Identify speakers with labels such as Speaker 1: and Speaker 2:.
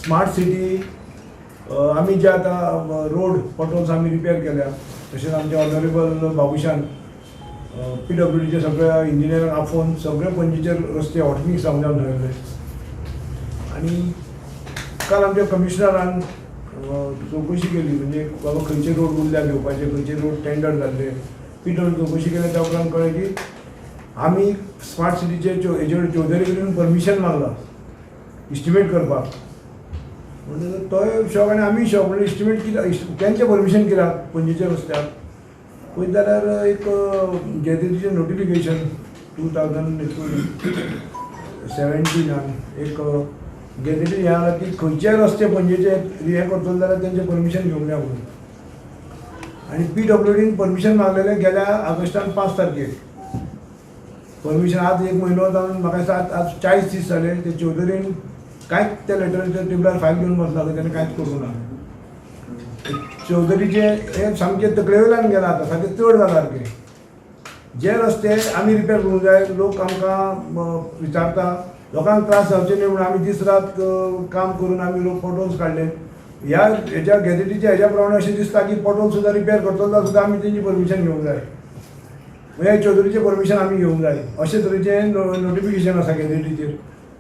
Speaker 1: Smart city आमी जे आतां road potholes आमी रिपेर केल्या, तशेंच आमचे ऑनरेबल बाबूशान पीडब्ल्यूडीचे सगळ्या इंजिनियरांक आपोवन सगळे पणजेचे रस्ते हॉटमिक्स जावंक जाय म्हणून सांगले. आनी काल आमच्या कमिशनरान चवकशी केली, म्हणजे बाबा खंयचे रोड उरल्या घेवपाचे, खंयचे रोड टेंडर जाल्ले. पीडब्ल्यू चवकशी केल्या, त्या उपरांत कळ्ळें की आमी स्मार्ट सिटीचे हेजेर चौधरी कडेन परमिशन मागलां इस्टिमेट करपाक. म्हणटकच तोय शॉक आनी आमी शॉक. म्हणजे इस्टिमेट कित्याक, तेंचें परमिशन कित्याक पणजेच्या रस्त्याक? पळयत जाल्यार एक गॅझेटीचें नोटिफिकेशन 2017नान एक गॅझेटी हें आयलां की खंयचेय रस्ते पणजेचे हें करतले जाल्यार तेंचें परमिशन घेवंक जाय म्हणून. आनी पीडब्ल्यूडीन परमिशन मागलेलें गेल्या ऑगस्टान 5 तारखेर परमिशन. आज एक म्हयनो जावन म्हाका दिसता आज आज 40 दीस जाले. ते चौधरीन कांयच त्या लेटराच्या टेबलार फायल घेवन बसला, तेणें कांयच करूंक ना. चौधरीचे हे सामकें तकले वयल्यान गेलां आतां, सारकें चड जालां सारकें. जे रस्ते आमी रिपेर करूंक जाय, लोक आमकां विचारता, लोकांक त्रास जावचे न्हय म्हणून आमी दीस रात काम करून आमी लोक पॉटहोल्स काडले. ह्या हेज्या गॅझेटीच्या हेज्या प्रमाणे अशें दिसता की पॉटहोल सुद्दां रिपेर करतलो जाल्यार सुद्दां आमी तेंची परमिशन घेवंक जाय, म्हणजे चौधरीचें परमिशन आमी घेवंक जाय, अशे तरेचें नोटिफिकेशन आसा गॅझेटीचेर.